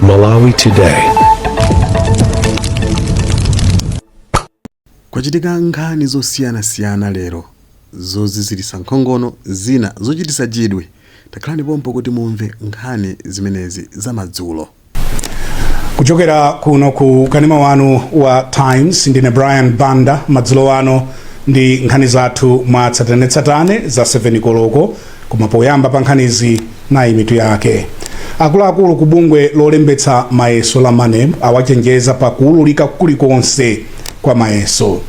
Malawi Today. Kwachitika nkhani zosiyanasiyana lero, zoziziritsa nkhongono, zina zochititsa chidwi. Takhalani pompo kuti mumve nkhani zimenezi zamadzulo. Kuchokera kuno ku kanema wanu wa Times, ndine Brian Banda. Madzulo ano ndi nkhani zathu mwa tsatanetsatane za 7 koloko. Koma poyamba pa nkhanizi, nayi mitu yake. Akuluakulu ku bungwe lolembetsa mayeso la MANEB awachenjeza pa kuwululika kulikonse kwa mayeso.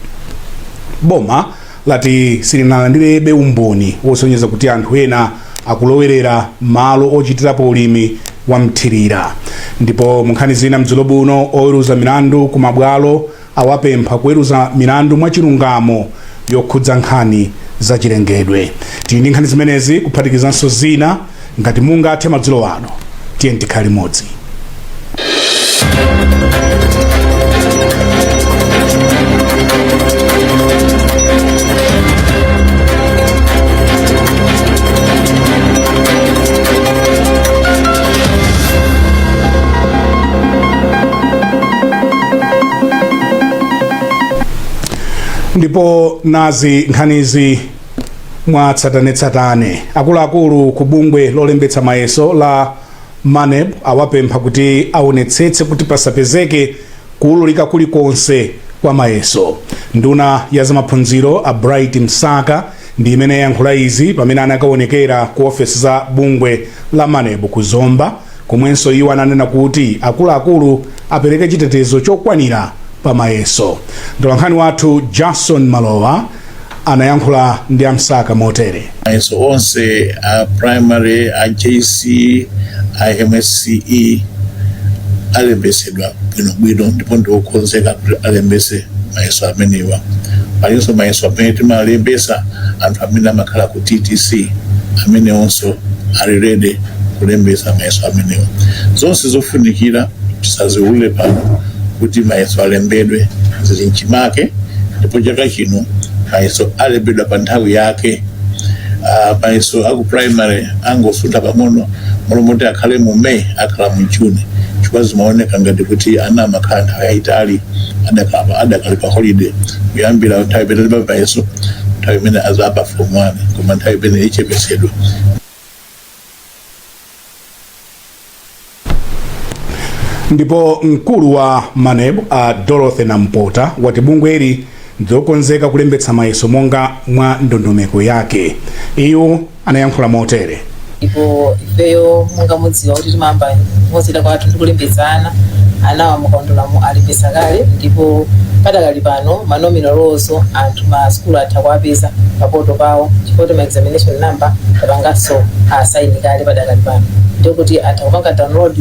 Boma lati silinalandirebe umboni wosonyeza kuti anthu ena akulowerera malo ochitirapo ulimi wa mthirira. Ndipo mu nkhani zina mdzulo buno, oweruza milandu ku mabwalo awapempha kuweruza milandu mwachilungamo yokhudza nkhani za chilengedwe. Tili ndi nkhani zimenezi kuphatikizanso zina ngati mungathe madzulo ano. Tiye tikhale limodzi. Ndipo nazi nkhanizi mwatsatanetsatane. Akuluakulu ku bungwe lolembetsa mayeso la MANEB awapempha kuti aonetsetse kuti pasapezeke kuwululika kulikonse kwa mayeso. Nduna ya zamaphunziro a Bright Msaka ndi imene yayankhula izi pamene anakaonekera ku ofesi za bungwe la MANEB ku Zomba, komwenso iwo ananena kuti akuluakulu apereke chitetezo chokwanira pa mayeso. Mtolankhani wathu Jason Malowa anayankhula ndi a Msaka motere. Mayeso onse a primary, a JC, a MSCE alembesedwa bwinobwino ndipo ndiokonzeka kuti alembese mayeso amenewa. Palinso mayeso amene timalembesa anthu amene amakhala ku TTC, amenewonso ali ready kulembesa mayeso amenewa. Zonse zofunikira tisaziulule pano kuti mayeso alembedwe zili mchimake, ndipo chaka chino mayeso alembedwa pa nthawi yake. Mayeso aku primary angosuntha pang'ono, malo moti akhale mu May akhala mu June, chifukwa zimaoneka ngati kuti ana amakhala nthawi yayitali adakali pa holiday kuyambira nthawi imene ali pa mayeso, nthawi imene azayamba form 1, koma nthawi imene ichepetsedwa. Ndipo mkulu wa MANEB a Dorothy Nampota wati bungweli ndilokonzeka kulembetsa mayeso monga mwa ndondomeko yake. Iwo anayankhula motere. Ndipo ifeyo monga mudziwa kuti timayamba kukonzekera kwathu ndi kulembetsa ana. Anawa mukaundulamu alembetsa kale, ndipo padakali pano ma nominal rolls anthu ma sukulu atha kuwapeza pa portal pawo, chifukwa kuti ma examination number tapanganso assign kale. Padakali pano ndiye kuti atha kupanga download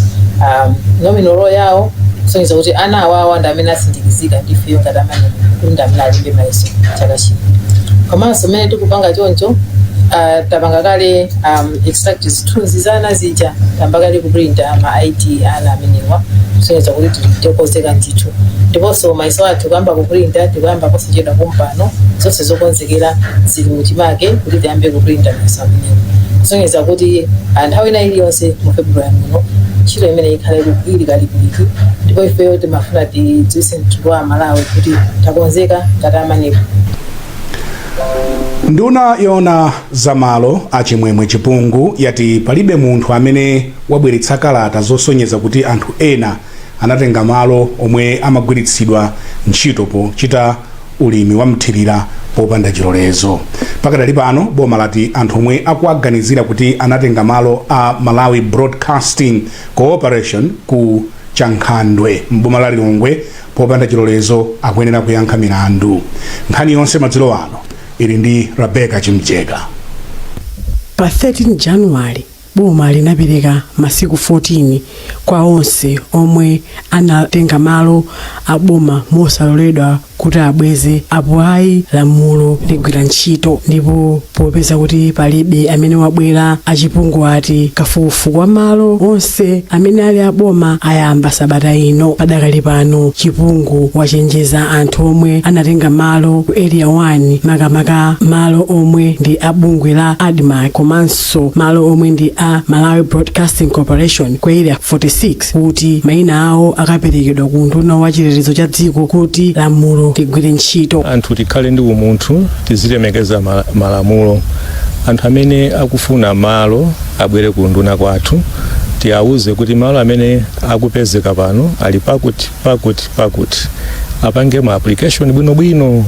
nominal roll yawo, kusonyeza kuti ana awawa ndi amene asindikizika ndi ifeyo ngati a MANEB kuti ndi amene alembe mayeso chaka chino. Komanso mmene tikupanga choncho, tapanga kale extract zithunzi za ana zija, tayamba kale kuprinta ma ID ana amenewa, kusonyeza kuti tili tokonzeka ndithu. Ndiponso mayeso athu kuyamba kuprinta tikuyamba posachedwa pompano. Zonse zokonzekera zili muchimake kuti tiyambe kuprinta mayeso amenewa, kusonyeza kuti nthawi ina iliyonse mu February muno ntchito imene ikhale ili kalikiliki. Ndipo ifeyo timafuna tidziwitse mtundu wa Malawi kuti takonzeka ngati a MANEB. Nduna yoona zamalo a Chimwemwe Chipungu yati palibe munthu amene wabweretsa kalata zosonyeza kuti anthu ena anatenga malo omwe amagwiritsidwa ntchito pochita ulimi wa mthirira popanda chilolezo. Pakadali pano boma lati anthu omwe akuwaganizira kuti anatenga malo a Malawi Broadcasting Corporation ku Chankhandwe m'boma la Lilongwe popanda chilolezo akuyenera kuyankha milandu. Nkhani yonse madzulo ano ili ndi Rebecca Chimjeka. Pa 13 January boma linapereka masiku 14 kwa onse omwe anatenga malo a boma mosaloledwa. Kuti abweze, apo ayi lamulo ligwira ntchito. Ndipo popeza kuti palibe amene wabwera, achipungu ati kafukufuku wa malo onse amene ali aboma ayamba sabata ino. Padakali pano, Chipungu wachenjeza anthu omwe anatenga malo ku Area 1, makamaka malo omwe ndi a bungwe la ADMARC komanso malo omwe ndi a Malawi Broadcasting Corporation ku Area 46, kuti mayina awo akaperekedwa ku Unduna wa Chitetezo cha Dziko kuti lamulo ligwire ntchito. Anthu tikhale ndi umunthu, tizilemekeza malamulo. Anthu amene akufuna malo abwere ku nduna kwathu, tiawuze kuti malo amene akupezeka pano ali pakuti, pakuti, pakuti, apange ma application bwinobwino.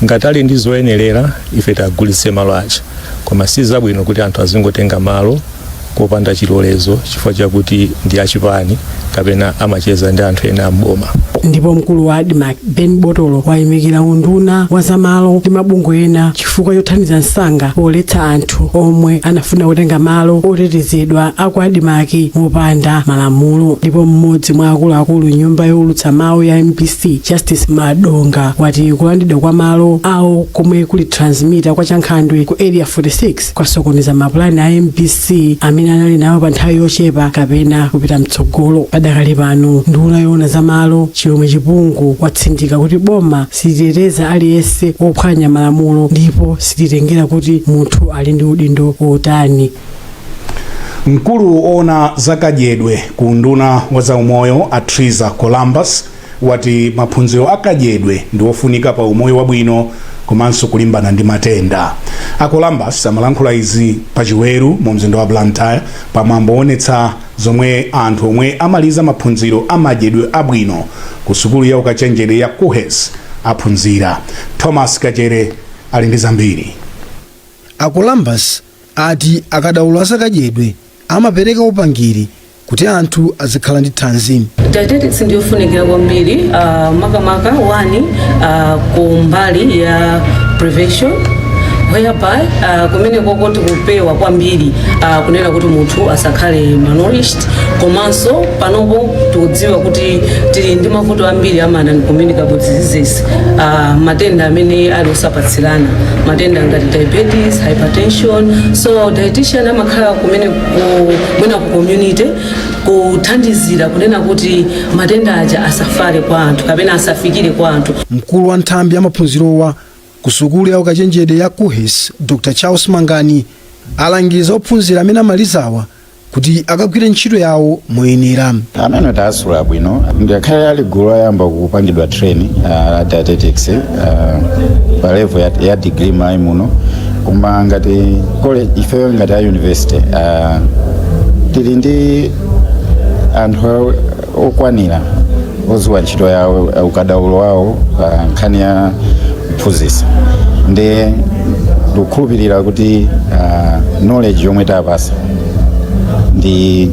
Ngati ali ndi zoyenerera, ife tiagulitse malo aja. Koma si zabwino kuti anthu azingotenga malo kopanda chilolezo chifukwa chakuti ndi achipani kapena amacheza ndi anthu ena amboma. Ndipo mkulu wa ADMARC, Ben Botolo, wayamikira Unduna wa Zamalo ndi mabungwe ena chifukwa chothandiza msanga poletsa anthu omwe anafuna kutenga malo otetezedwa aku ADMARC mopanda malamulo. Ndipo mmodzi mwa akuluakulu nyumba yowulutsa mawu ya MBC, Justice Madonga, wati kulandidwa kwa malo awo komwe kuli transmitter kwa Chankhandwe ku Area 46 kwasokoneza mapulani a MBC amene anali nawo pa nthawi yochepa kapena kupita mtsogolo. Padakali pano, nduna yoona zamalo, Chilomwe Chipungu, watsindika kuti boma siliteteza aliyense wophwanya malamulo ndipo silitengera kuti munthu ali ndi udindo wotani. Mkulu oona zakadyedwe ku Unduna wa Zaumoyo, Atriza Columbus, wati maphunziro akadyedwe ndi ofunika pa umoyo wabwino komanso kulimbana ndi matenda. A Columbus amalankhula izi pachiweru mu mzinda wa Blantyre pamwambo woonetsa zomwe anthu omwe amaliza maphunziro amadyedwe abwino ku sukulu ya ukachenjede ya KUHeS aphunzira. Thomas Kachere ali ndi zambiri. A Columbus ati akadaulo azakadyedwe amapereka upangiri kuti anthu azikhala ndi thanzi. Dietetics ndiyofunikira kwambiri, makamaka one, ku mbali ya prevention, whereby kumene koko tikupewa kwambiri kunena kuti munthu asakhale malnourished. Komanso panopo tikudziwa kuti tili ndi mavuto ambiri ama non-communicable diseases, matenda amene ali osapatsirana, matenda ngati diabetes, hypertension. So dietitian amakhala kumene mwina ku community kuthandizira kunena kuti matenda aja asafale kwa anthu kapena asafikire kwa anthu. Mkulu wa nthambi ya maphunzirowa ku sukulu ya ukachenjede ya KUHeS, Dr Charles Mangani, alangiza ophunzira amene amalizawa kuti akagwire ntchito yawo moyenera. Amene tasula bwino, ngakhale ali gulu loyamba kupangidwa train dietetics pa level ya degree m'Malawi muno, koma ngati college, ifeyo ngati a university tili ndi anthu okwanira odziwa ntchito yawo, ukadaulo wawo pa nkhani ya kuphunzitsa. Ndi ndikukhulupirira kuti knowledge yomwe tapasa ndi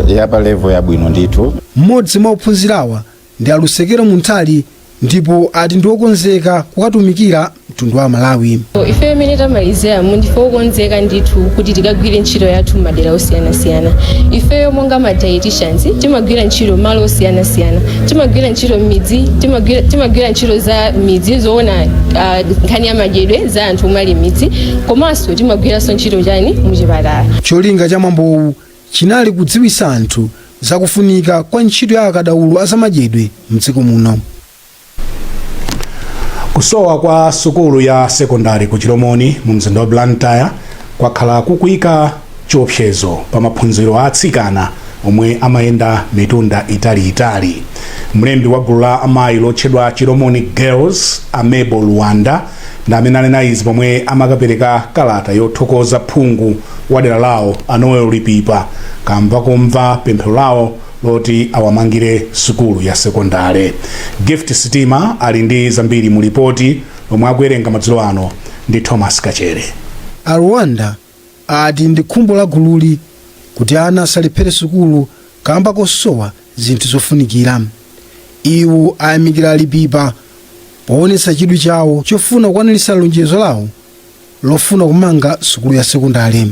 ya pa level yabwino ndithu. Mmodzi mwa ophunzirawa ndi Alusekero Munthali, ndipo ati ndi okonzeka kukatumikira mtundu wa Malawi. Ife amene tamalizira, ndife okonzeka ndithu kuti tikagwire ntchito yathu m'madera osiyanasiyana. Ifeyo monga ma dietitians timagwira ntchito malo osiyanasiyana, timagwira ntchito m'midzi, timagwira ntchito za midzi zoona nkhani ya madyedwe za anthu omwe ali m'midzi, komanso timagwiranso ntchito chani muchipatala. Cholinga cha mwambowu chinali kudziwitsa anthu zakufunika kwa ntchito ya akadaulo azamadyedwe mdziko muno. Kusowa kwa sukulu ya sekondari ku Chilomoni mu mzinda wa Blantyre kwakhala kukuyika chiopsezo pa maphunziro a atsikana omwe amayenda mitunda italiitali. Mlembi wa gulu la amayi lotchedwa Chilomoni Girls, Amebo Luwanda, ndi amene anena izi pomwe amakapereka kalata yothokoza phungu wa dera lawo, a Noel Lipipa, kamba komva pemphero lawo loti awamangire sukulu ya sekondari. Gift Sitima ali ndi zambiri mu lipoti lomwe akuwerenga madzulo ano ndi Thomas Kachere. A Luwanda ati ndi khumbo la gululi kuti ana asalephere sukulu kamba kosowa zinthu zofunikira. Iwo ayamikira Lipipa poonetsa chidwi chawo chofuna kukwaniritsa lonjezo lawo. Lofuna kumanga sukulu ya sekondari.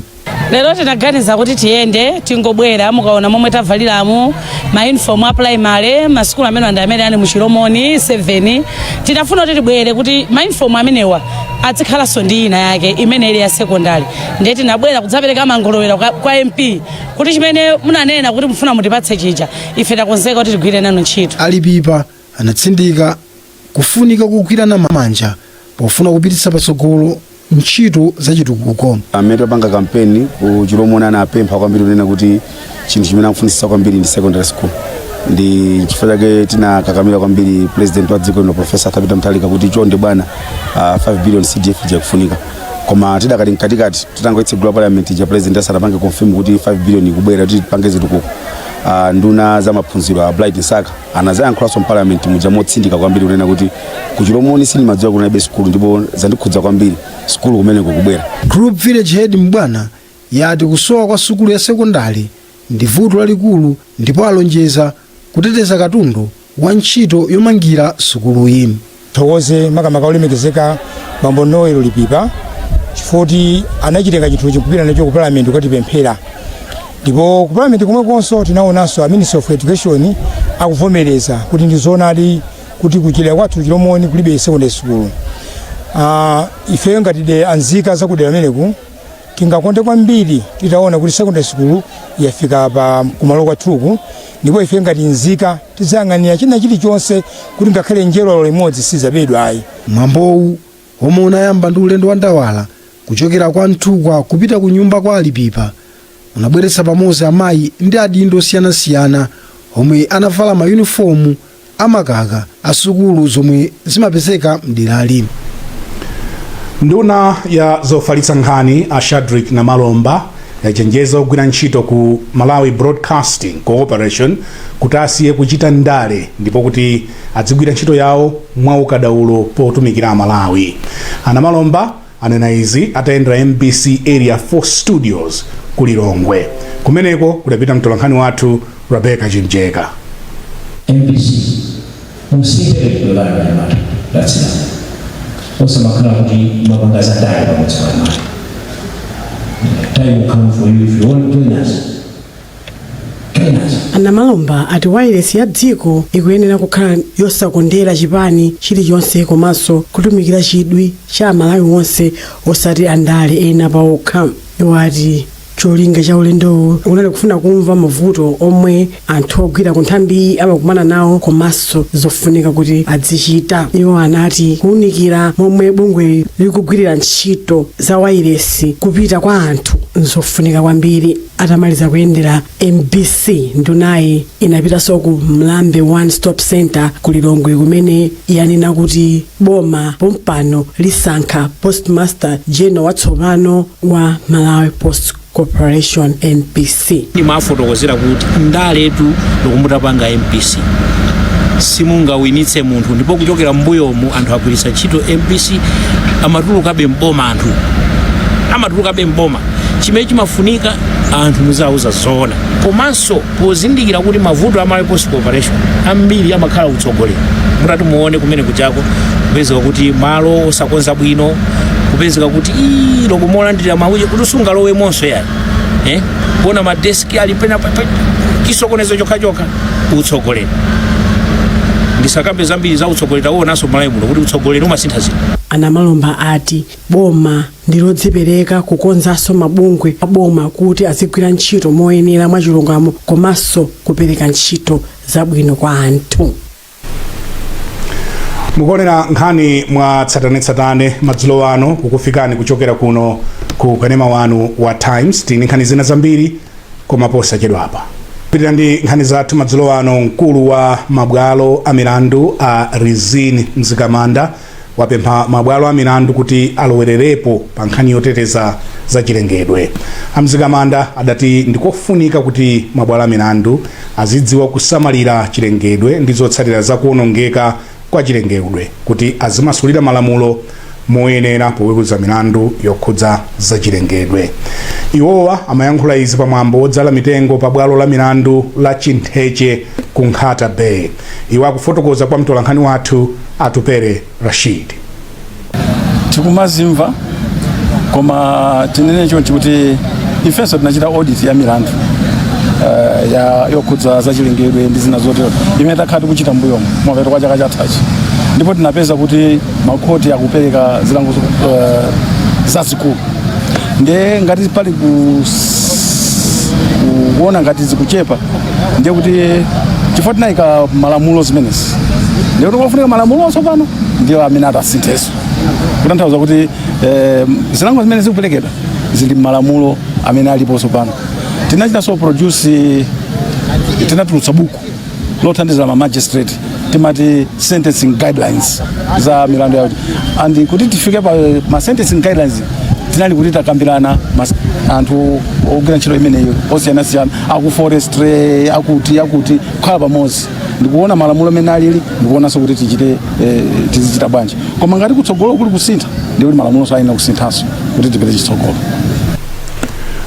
Lero tinaganiza kuti tiyende, tingobwera. Mukaona momwe tavaliramu, mauniform a primary, masukulu amene ndi amene ali mu Chilomoni 7. Tinafuna kuti tibwere kuti mauniform amenewa azikhalanso ndi ina yake imene ili ya sekondari. Ndiye tinabwera kudzapereka mangolowera kwa MP kuti chimene munanena kuti mufuna mutipatse chija, ife takonzeka kuti tigwire nanu ntchito. A Lipipa anatsindika kufunika kugwirana manja pofuna kupititsa patsogolo ntchito zachitukuko. Amene tapanga kampeni ku Chilomoni anapempha kwambiri kunena kuti chinthu chimene akufunisisa kwambiri ndi secondary school. Ndi chifukwa chake tinakakamira kwambiri President wa dziko lino, Professor Arthur Peter Mutharika, kuti chonde bwana, 5 billion CDF ija kufunika. Koma tidakati mkatikati titangoitsegula parliament ija, President asanapange confirm kuti 5 billion ikubwera kuti tipange zitukuko, nduna za maphunziro a Bright Msaka anazayankhulanso mparliament muja motsindika kwambiri kunena kuti ku Chilomoni sindimadziwa kuti kunalibe sukulu, ndipo zandikhudza kwambiri, sukulu kumeneko kubwera. Group Village Head Mbwana yati kusowa kwa sukulu ya sekondari ndi vuto lalikulu, ndipo alonjeza kuteteza katundu wa ntchito yomangira sukuluyi. Thokoze makamaka olemekezeka bambo Noel Lipipa chifukwa anachitenga chinthuchi kupita nacho ku parliament kukatipemphera, ndipo ku parliament komwekonso tinaonanso a Minister of Education akuvomereza kuti ndi zoonadi kuti kuchilera kwathu Chilomoni kulibe secondary school. Ifeyo ngati de anzika zakudera meneku tingakonde kwambiri titaona kuti secondary school yafika pa kumalo kwathuku, ndipo ife ngati nzika tidzayang'anira china chilichonse kuti ngakhale njerwa limodzi sizabedwa ayi. Mwambowu, omwe unayamba ndi ulendo wa ndawala kuchokera kwa Nthukwa kupita ku nyumba kwa Alipipa, unabweretsa pamodzi amayi ndi adindo osiyanasiyana omwe anavala mayunifomu amakaka a sukulu zomwe zimapezeka mderali. Nduna ya zofalitsa nkhani a Shadrick Namalomba yachenjeza ogwira ntchito ku Malawi Broadcasting Corporation kuti asiye kuchita ndale ndipo kuti adzigwira ntchito yawo mwaukadaulo potumikira Amalawi. A Namalomba anena izi atayendera MBC Area 4 Studios ku Lilongwe. Kumeneko kudapita mtolankhani wathu Rebecca Chimjeka. MBC, musinthe khalidwe lanu anyamata. That's enough. Osamakhala kuti mapanga za ndale pamodzi pa. Time will come for you. If you want to join us, join us. A Namalomba ati wailesi ya dziko ikuyenera kukhala yosakondera chipani chilichonse komanso kutumikira chidwi cha Amalawi onse, osati andale ena paokha. Iwo ati cholinga cha ulendowu unali kufuna kumva mavuto omwe anthu ogwira ku nthambi amakumana nawo komanso zofunika kuti azichita. Iwo anati kuwunikira momwe bungwe likugwirira ntchito za wailesi kupita kwa anthu nzofunika kwambiri. Atamaliza kuyendera MBC, ndunayi inapitanso ku Mlambe One Stop Center ku Lilongwe, kumene yanena kuti boma pompano lisankha Postmaster General watsopano wa Malawi Post Corporation, MPC. Ndimafotokozera kuti ndaletu lokumutapanga MPC simungawinitse munthu, ndipo kuchokera mbuyomu anthu agwiritsa ntchito MPC, amatulukabe mboma, anthu amatulukabe mboma. Chimene chimafunika, anthu muzauza zoona, komanso pozindikira kuti mavuto a Malawi Post Corporation ambiri amakhala utsogoleri. Mutati muone kumene kuchako, kupezeka kuti malo osakonza bwino, kupezeka kuti ii lokumolandira mawuye kuti sungalowemonso yani, kuona madeski ali pena chisokonezo chokhachokha, utsogoleri. Ndisakambe zambiri za utsogoleri, taonanso Malawi muno kuti utsogoleri umasintha zinthu. A Namalomba ati boma ndi lodzipereka kukonzanso mabungwe a boma kuti azigwira ntchito moyenera, mwachilungamo komanso kupereka ntchito zabwino kwa anthu. Mukuonera nkhani mwa tsatanetsatane madzulo ano, kukufikani kuchokera kuno ku kanema wanu wa Times. Tili nkhani zina zambiri, koma posachedwapa pitira ndi nkhani zathu madzulo ano. Mkulu wa mabwalo a milandu a Rizine Mzikamanda wapempha mabwalo a milandu kuti alowererepo pa nkhani yoteteza zachilengedwe. A Mzikamanda adati ndikofunika kuti mabwalo a milandu azidziwa kusamalira chilengedwe ndi zotsatira za kuwonongeka kwa chilengedwe kuti azimasulira malamulo moyenera poweruza milandu yokhudza zachilengedwe. Iwowa amayankhula izi pamwambo wodzala mitengo pa bwalo la milandu la Chintheche ku Nkhata Bay. Iwo akufotokoza kwa mtolankhani wathu Atupere Rashid. Tikumazimva Koma tinene chonchi kuti ifenso tinachita audit ya milandu ya yokhudza zachilengedwe ndi zina zotero imene takhala tikuchita mbuyomo kumapeto kwa chaka chathachi, ndipo tinapeza kuti makhoti akupereka zilango zazikulu. Ndiye ngati pali kuona ngati zikuchepa, ndiye kuti chifukwa tinayika malamulo zimenezi, ndiye kuti kofunika malamulo tsopano ndiyo amene atasinthenso, kutanthauza kuti zilango zimene zikuperekedwa zili malamulo amene alipo tsopano. Tinachitanso produce, tinatulutsa buku lothandizira ma magistrate, timati sentencing guidelines za milandu yawo, and kuti tifike pa ma sentencing guidelines tinali kuti takambirana anthu ogwira ntchito imeneyo osiyanasiyana, aku forestry, akuti akuti, kukhala pamodzi ndikuona malamulo amene alili, ndikuonanso kuti tichite tizichita bwanji. Koma ngati kutsogolo kuli kusintha, ndikuti malamulo ayenera kusinthanso kuti tipite chitsogolo.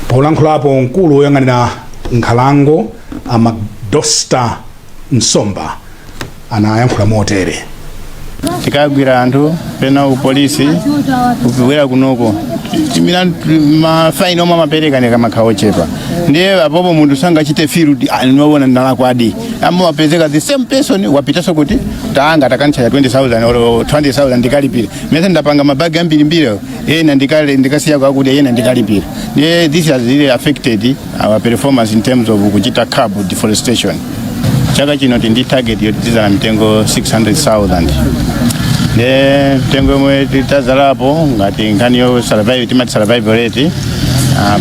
Polankhulapo, mkulu woyang'anira nkhalango a Macdoster Nsomba anayankhula motere. Tikagwira anthu pena upolisi kubwera kunoko, timilandu ma fine omwe amapereka ndi kamakha ochepa. Ndiye apopo munthu sangachite feel kuti, "Ah, ndinaona ndalakwadi." Amo wapezeka the same person wapitanso kuti tanga takanitchaja 20,000 or 20,000 ndikalipira, mese ndapanga mabagi ambirimbiri, ena ndikale ndikasiya kwakuti ena ndikalipira. Ndiye this has really affected our performance in terms of kuchita curb deforestation. Chaka chino tindi target yoti tizala mitengo 600,000. Ndiye mitengo yomwe titazalapo, ngati nkhani yo survive, timati survival rate,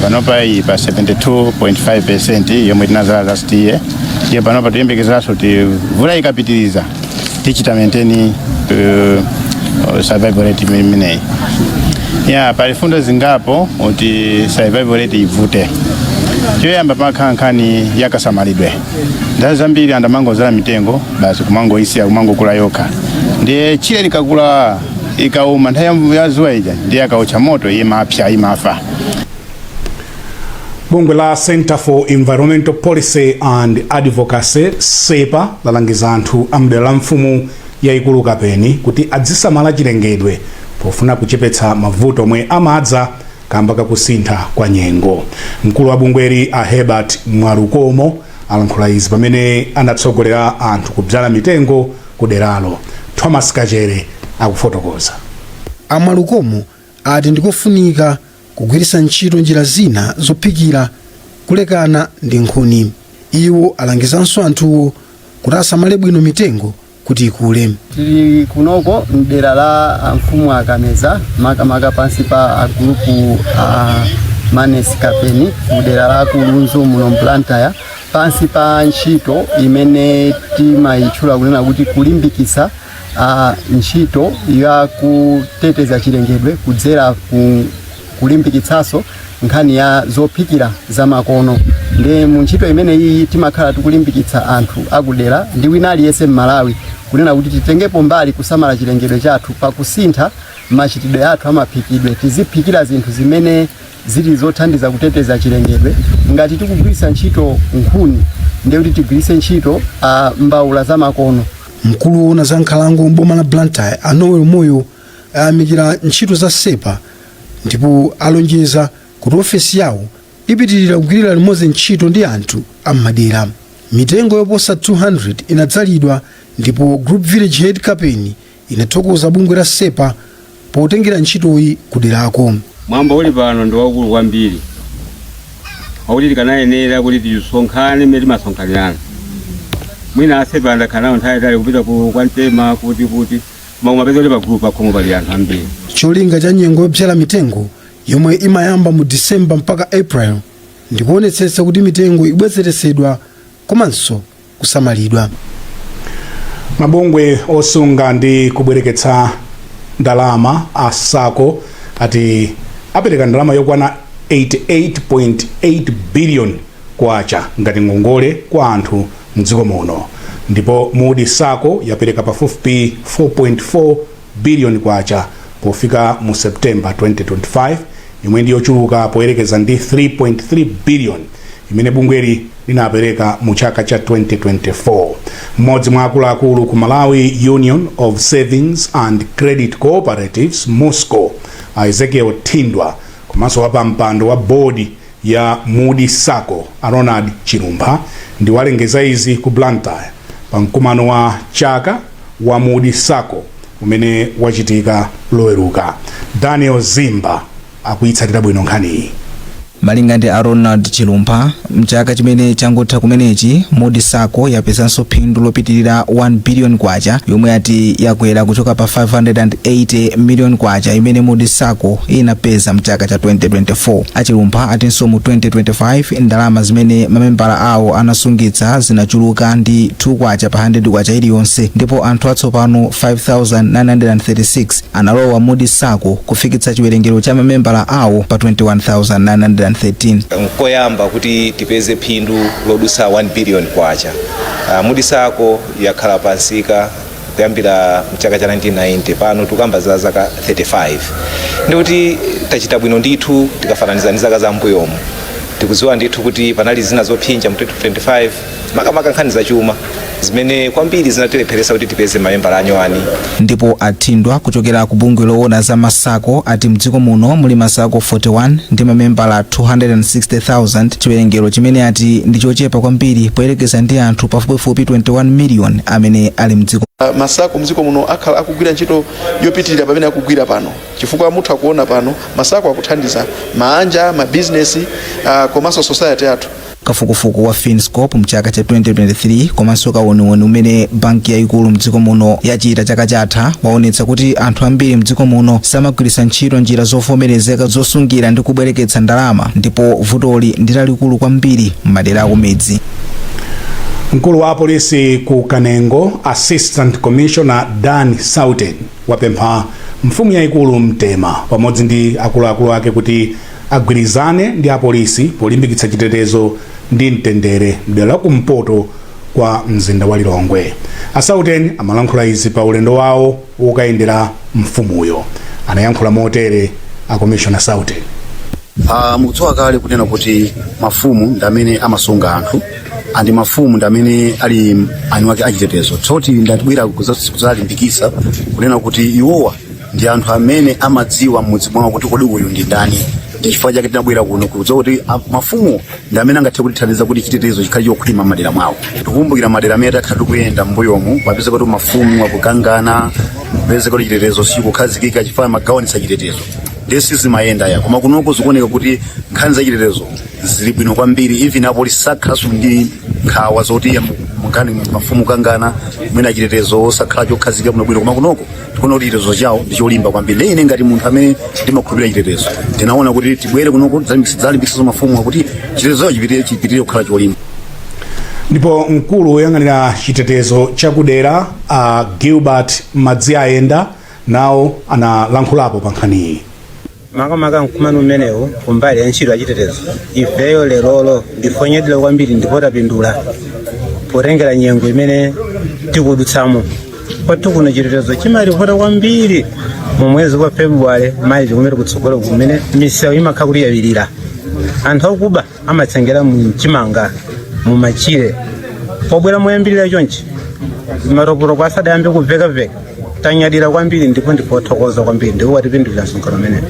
panopa iyi pa 72.5% yomwe tinazala last year. Ndiye panopa tiyembekezeranso kuti mvula ikapitiriza tichita maintain survival rate imeneyi. Ya, pali fundo zingapo kuti survival rate ivute. Choyamba, pamakhala nkhani yakasamalidwe. Nthawi zambiri anthu amangozala mitengo basi, kumangoisiya, kumangokula yokha. Ndiye chile likakula, ikauma nthawi ya zuwa ija, ndiye akaotcha moto imapsa, imafa. Bungwe la Center for Environmental Policy and Advocacy, CEPA, lalangiza anthu amdera la mfumu yayikulu Kapeni kuti azisamala chilengedwe pofuna kuchepetsa mavuto omwe amadza kamba kakusintha kwa nyengo. Mkulu wa bungweli a Herbert Mwalukomo alankhula izi pamene anatsogolera anthu kudzala mitengo ku deralo. Thomas Kachere akufotokoza. A Mwalukomo ati ndikofunika kugwiritsa ntchito njira zina zophikira kulekana ndi nkhuni. Iwo alangizanso anthuwo kuti asamale bwino mitengo kuti ikule. Tili kunoko mdera la mfumu Akameza, makamaka pansi pa agulupu a Manes Kapeni, mdera la Kulunzu muno mBlantyre, pansi pa ntchito imene timayitchula kunena kuti kulimbikitsa ntchito ya kuteteza chilengedwe kudzera ku kulimbikitsanso nkhani ya zophikira zamakono. Ndi mu ntchito imene iyi timakhala tikulimbikitsa anthu akudera ndi wina aliyense m'Malawi kunena kuti titengepo mbali kusamala chilengedwe chathu pakusintha machitidwe athu amaphikidwe, tiziphikira zinthu zimene zili zothandiza kuteteza chilengedwe. Ngati tikugwiritsa ntchito nkhuni, ndiye kuti tigwiritse ntchito mbawula zamakono. Mkulu woona za nkhalango m'boma la Blantyre a Noel Moyo ayamikira ntchito za CEPA ndipo alonjeza kuti ofesi yawo ipitirira kugwirira limodzi ntchito ndi anthu am'madera. Mitengo yoposa 200 inadzalidwa ndipo Group Village Head Kapeni inathokoza bungwe la CEPA potengera ntchitoyi kuderako. Mwambo uli pano ndi waukulu kwambiri, wakuti tikanayenera kuti tisonkhane mmene timasonkhanirana. Mwina a CEPA ndakhala nawo nthawi itali, kupita ku kwantema kuti koma kumapeza kuti pagulu pakhomo pali anthu ambiri. Cholinga cha nyengo yobzala mitengo yomwe imayamba mu Disemba mpaka April ndikuonetsetsa kuti mitengo ibwezeretsedwa komanso kusamalidwa. Mabungwe osunga ndi kubwereketsa ndalama a SACCO ati apereka ndalama yokwana 88.8 billion kwacha ngati ngongole kwa anthu mdziko muno, ndipo Mudi SACCO yapereka pafupifupi 4.4 billion kwacha pofika mu September 2025, yomwe ndi yochuluka poyerekeza ndi 3.3 billion imene bungweli linapereka mu chaka cha 2024. Mmodzi mwa akuluakulu ku Malawi Union of Savings and Credit Cooperatives, MUSCCO, Ezekiel Thindwa. Komanso wapampando wa bodi ya Mudi Sacco, a Ronald Chilumpha, ndi walengeza izi ku Blantyre pa mkumano wa chaka wa Mudi Sacco umene wachitika Loweruka. Daniel Zimba akuyitsatira bwino nkhaniyi. Malinga ndi a Ronald Chilumpha, mchaka chimene changotha kumenechi, Mudi Sacco yapezanso phindu lopitirira 1 billion kwacha, yomwe ati yakwera kuchoka pa 580 million kwacha imene Mudi Sacco inapeza mchaka cha 2024. Achilumpha atinso mu 2025 ndalama zimene mamembala awo anasungitsa zinachuluka ndi 2 kwacha pa 100 kwacha iliyonse, ndipo anthu atsopano 5936 analowa Mudi Sacco, kufikitsa chiwerengero cha mamembala awo pa 21,913. Nkoyamba kuti tipeze phindu lodusa 1 billion kwacha. Mudi Sacco yakhala pansika kuyambira mchaka cha 1990, pano tikamba za zaka 35, ndikuti tachita bwino ndithu tikafananiza ndi zaka za mbuyomo. Tikudziwa ndithu kuti panali zina zopsinja mu 2025, makamaka nkhani zachuma zimene kwambiri zinatilepheresa kuti tipeze mamembala anyowani. Ndipo athindwa kuchokera ku bungwe loona za ma SACCO ati mdziko muno muli ma SACCO 41 ndi mamembala 260,000, chiwerengero chimene ati ndi chochepa kwambiri poyerekeza ndi anthu pafupifupi 21 million amene ali mdziko. Ma SACCO mdziko muno akhala akugwira ntchito yopitirira pamene akugwira pano, chifukwa mutha kuona pano ma SACCO akuthandiza maanja, mabizinesi, komanso society yathu. Kafukufuku wa FinScope mchaka cha 2023 komanso kauniuni umene banki yayikulu mdziko muno yachita chaka chatha waonetsa kuti anthu ambiri mdziko muno samagwiritsa ntchito njira zovomerezeka zosungira ndi kubwereketsa ndalama, ndipo vutoli ndi lalikulu kwambiri m'madera akumidzi. Mkulu wa apolisi ku Kanengo, Assistant Commissioner Dan Sauten, wapempha mfumu yayikulu Mtema pamodzi ndi akuluakulu ake kuti agwirizane ndi apolisi polimbikitsa chitetezo ndi mtendere mdera la kumpoto kwa mzinda wa Lilongwe. A Sauten amalankhula izi pa ulendo wawo wokayendera mfumuyo. Anayankhula motere a Commissioner Sauten. Mukudziwa kale kunena kuti mafumu ndi amene amasunga anthu, and mafumu ndi amene ali eni ake achitetezo. Tsoti ndatibwera kudzalimbikitsa kunena kuti iwowa ndi anthu amene amadziwa m'mudzi mwawo kuti kodi uyu ndi ndani. Ndi chifukwa chake tinabwera kuno kudziwa kuti mafumu ndi amene angathe kutithandiza kuti chitetezo chikhale chokhwima m'madera mwawo. Tikukumbukira madera amene takhala tikuyenda m'mbuyomu, papeza kuti mafumu akukangana, kupeza kuti chitetezo sichikukhazikika chifukwa amagawanitsa chitetezo, ndiye sizimayenda ya. Koma kunoko zikuoneka kuti nkhani za chitetezo zili bwino kwambiri. Even apolisi sakhalanso ndi nkhawa zoti nkhani mafumu kangana, mwina chitetezo osakhala chokhazikika bwinobwino. Koma kunoko tikuona kuti chitetezo chawo ndi cholimba kwambiri. Ndiye ine ngati munthu amene ndimakhulupirira chitetezo, ndinaona kuti tibwere kunoko dzalimbikitsa mafumu kuti chitetezo chipitirire kukhala cholimba. Ndipo mkulu woyang'anira chitetezo chakudera, a Gilbert Madziayenda, nawo analankhulapo pa nkhaniyi. Makamaka mkumano umenewu kumbali ya ntchito ya chitetezo, ifeyo lerolo ndife onyadira kwambiri ndipo tapindula potengera nyengo imene tikudutsamo. Kwathu kuno chitetezo chimalipota kwambiri mu mwezi wa February, March kumene kutsogolo, kumene misewu imakhala kuti yawirira. Anthu akuba amatsengera mu mchimanga, mu machire, pobwera moyambirira chonchi matopotoko asadayambe kuvekaveka. Tanyadira kwambiri ndipo ndife othokoza kwambiri ndipo watipindulira msonkhano umenewu.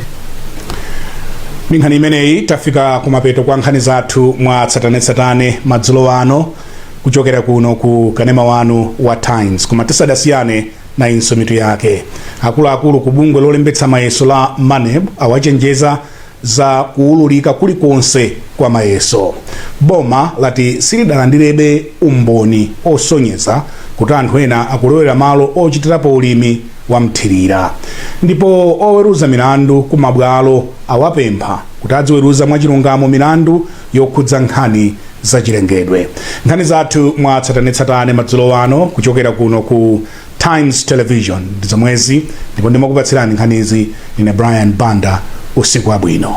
Ndi nkhani imeneyi tafika kumapeto kwa nkhani zathu mwa tsatanetsatane madzulo ano kuchokera kuno ku kanema wanu wa Times. Koma tisadasiyane, nayinso mitu yake. Akuluakulu ku bungwe lolembetsa mayeso la MANEB awachenjeza za kuwululika kulikonse kwa mayeso. Boma lati silidalandirebe umboni osonyeza kuti anthu ena akulowera malo ochitirapo ulimi wa mthirira. Ndipo oweruza milandu ku mabwalo awapempha kuti adziweruza mwachilungamo milandu yokhudza nkhani zachilengedwe. Nkhani zathu mwa tsatanetsatane madzulo ano kuchokera kuno ku Times Television ndi zomwezi, ndipo ndimakupatsirani nkhanizi ndine Brian Banda. Usiku wabwino.